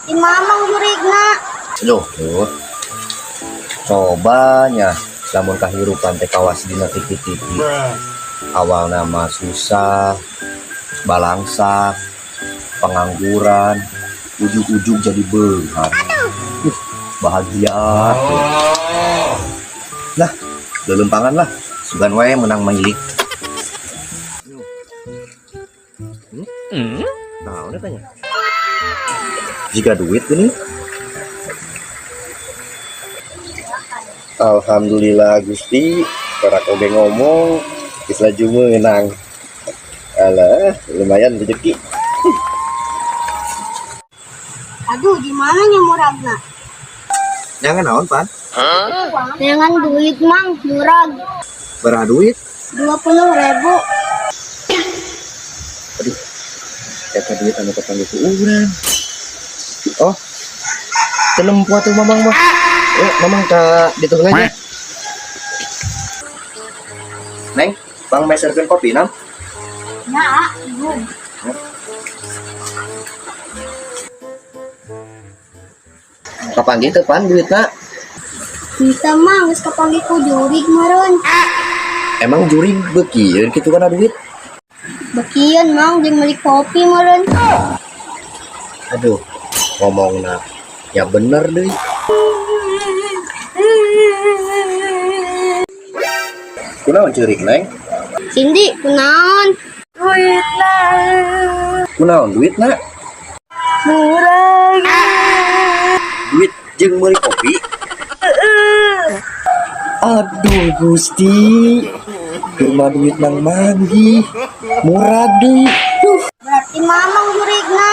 Berarti mamang jurigna. Duh, tuh. Cobanya lamun kahirupan teh kawas dina TV-TV. Awalna mah susah, balangsak, pengangguran, ujug-ujug jadi beunghar. Bahagia. Lah, lelempangan lah. Sugan wae menang milik. Hmm? Naon eta nya? Jika duit gini. Alhamdulillah Gusti, perak oge ngomong, geus laju meunang. Alah, lumayan rezeki. Aduh, di mana nya muragna? Jangan naon, Pan? Dengan duit mang, murag. Baraha duit? 20.000. Aduh, eta duit anu kapanggih ku urang. Oh, teu nempo atuh mamang mah. Eh, mamang ka ditu heula nya. Neng, pang meserkeun kopi nam. Ya, ibu. Kapanggih teu Pan duitna? Bisa mang, geus kapanggih ku jurig meureun. Emang jurig beukieun kitu kana duit? Bekieun mang jeung meuli kopi meureun. Aduh, ngomongna ya bener deui. Kunaon ceurik, Neng? Cindy, kunaon? Duitna. Kunaon duitna? Murag. Duit jeung meuli kopi. Aduh Gusti, keur mah duit nang manggih, murag deui. Berarti mamang jurigna.